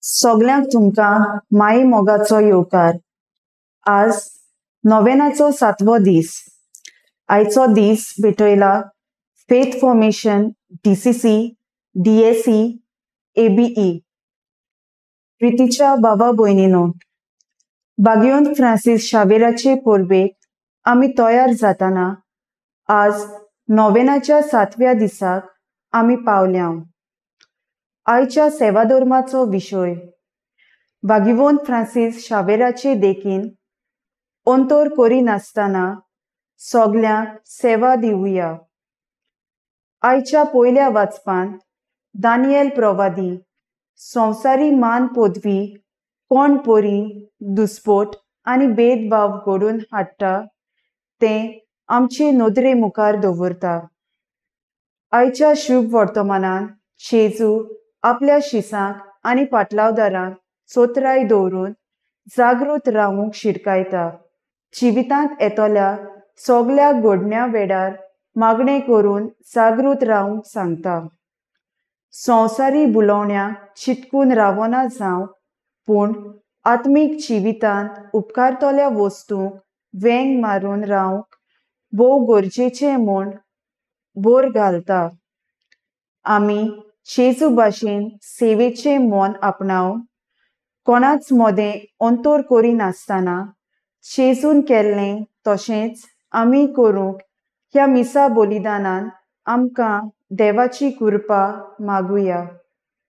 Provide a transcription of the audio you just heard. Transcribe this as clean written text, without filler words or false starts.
सगल्यांक तुमकां माई मोगाचो येवकार. आज नोवेनाचो सातवो दीस. आयचो दीस भेटयला faith formation DCC DSC ABE. प्रितीच्या बाबा भयणीनो, बागियोन फ्रांसीस शावेराचे परबेक आमी तयार जाताना आज नोवेनाच्या सातव्या दिसाक आमी पावल्या. आयच्या सेवाधर्माचो विशय बागिवोन फ्रांसीस शावेराचे देखीन अंतर करिनासतना सगल्यांक सेवा दिवया. आयच्या पयल्या वाचपान दानियल प्रवादी संवसारी मान पदवी कोण परी दुस्पोट आनी भेदभाव घडोवन हाडटा तें आमचे नदरे मुखार दवरता. आयच्या शुभ वर्तमानान जेजू आपल्या शिसांक आनी पाटलावदारांक चोतराय दवरून जागृत रावूंक शिडकायता. जिवितांत येतल्या सगल्या घडण्या वेळार मागणें करून जागृत रावूंक सांगता. संवसारी बुलोवण्याक चिटकून रावना जावंक, पूण आत्मीक जिवितांत उपकारतल्या वस्तूंक वेंग मारून रावंक भोव गरजेचें म्हूण भर घालता. आमी जेजू भाशेन सेवेचें मन आपणावन कोणाच मदें अंतर करिनासतना जेजून केल्लें तशेंच आमी करूंक ह्या मिसा बलिदानान आमकां देवाची कृपा मागुया.